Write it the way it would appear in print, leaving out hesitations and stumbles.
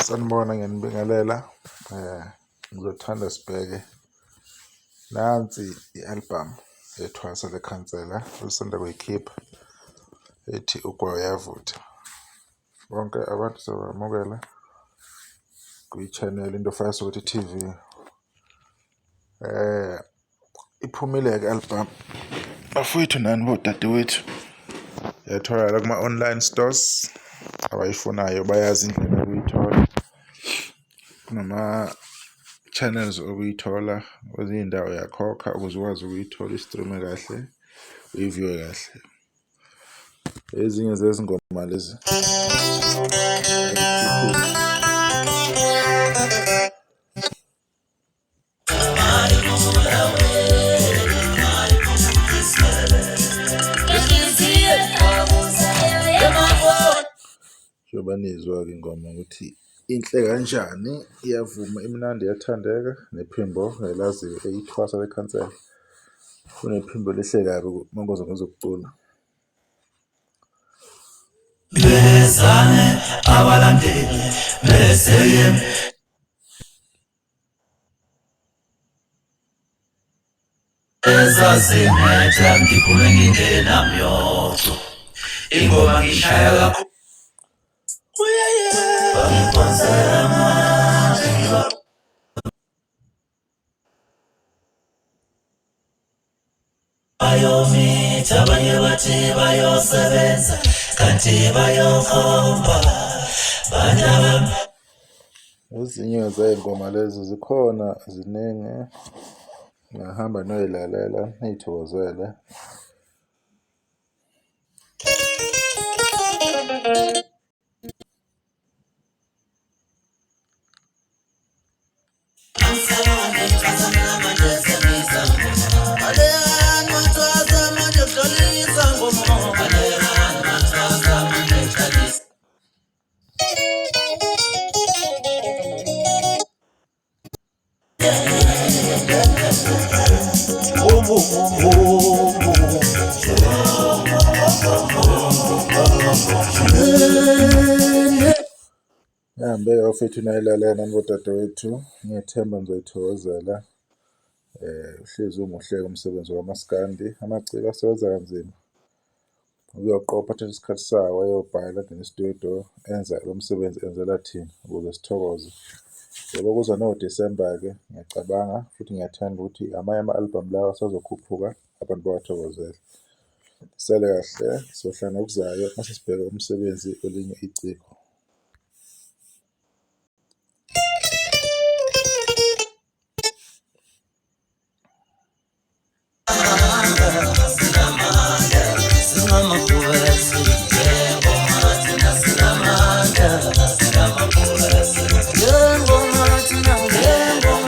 Sanibona, ngiyanibingelela. Ngizothanda sibheke nansi i-album yethwasa lekhansela elisanda kuyikhipha ethi Ugwayi Uyavutha. Bonke abantu siyabamukela kwi-channel Into Fire Soweto TV. Iphumile-ke i-album bafowethu nani bodadewethu, iyatholakala kuma-online stores, abayifunayo bayazi indlela yokuyithola. Kunama-channels okuyithola kwezinye iy'ndawo uyakhokha ukuze ukwazi ukuyithola uyi-stream-e kahle, uyi-view-e kahle. Ezinye zezingoma lezi Njengoba nizwa-ke ingoma ukuthi inhle kanjani, iyavuma, imnandi, iyathandeka, nephimbo elaziyo ithwasa lekhansela. Unephimbo elihle kabi uma kuza ngezokucula. Bezane abalandeli bese ezazinetha ngiphume ngingenamyoco ingoma ngishaya kakhulu bangiphonsela amatshe bayomitha abanye bathi bayosebenza kanti bayokhomba bantabami. Ezinye zey'ngoma lezi zikhona ziningi, ningahamba niyoyilalela niy'thokozele. Nihambe-ke bafethu niyoyilalela nani bodadewethu, ngiyethemba nizoyithokozela. Uhlezi umuhle-ke umsebenzi wamaskandi, amaciko asebenza kanzima ukuyoqopha athathe isikhathi sawo ayobhala, angene e-studio enza lo msebenzi enzela thina ukuze sithokoze. Yebo, kuza noDisemba-ke ngiyacabanga futhi ngiyathemba ukuthi amanye ama-album lawa asazokhuphuka abantu bawathokozele. Nisale kahle, sohlangana ngokuzayo mase sibheka umsebenzi welinye iciko.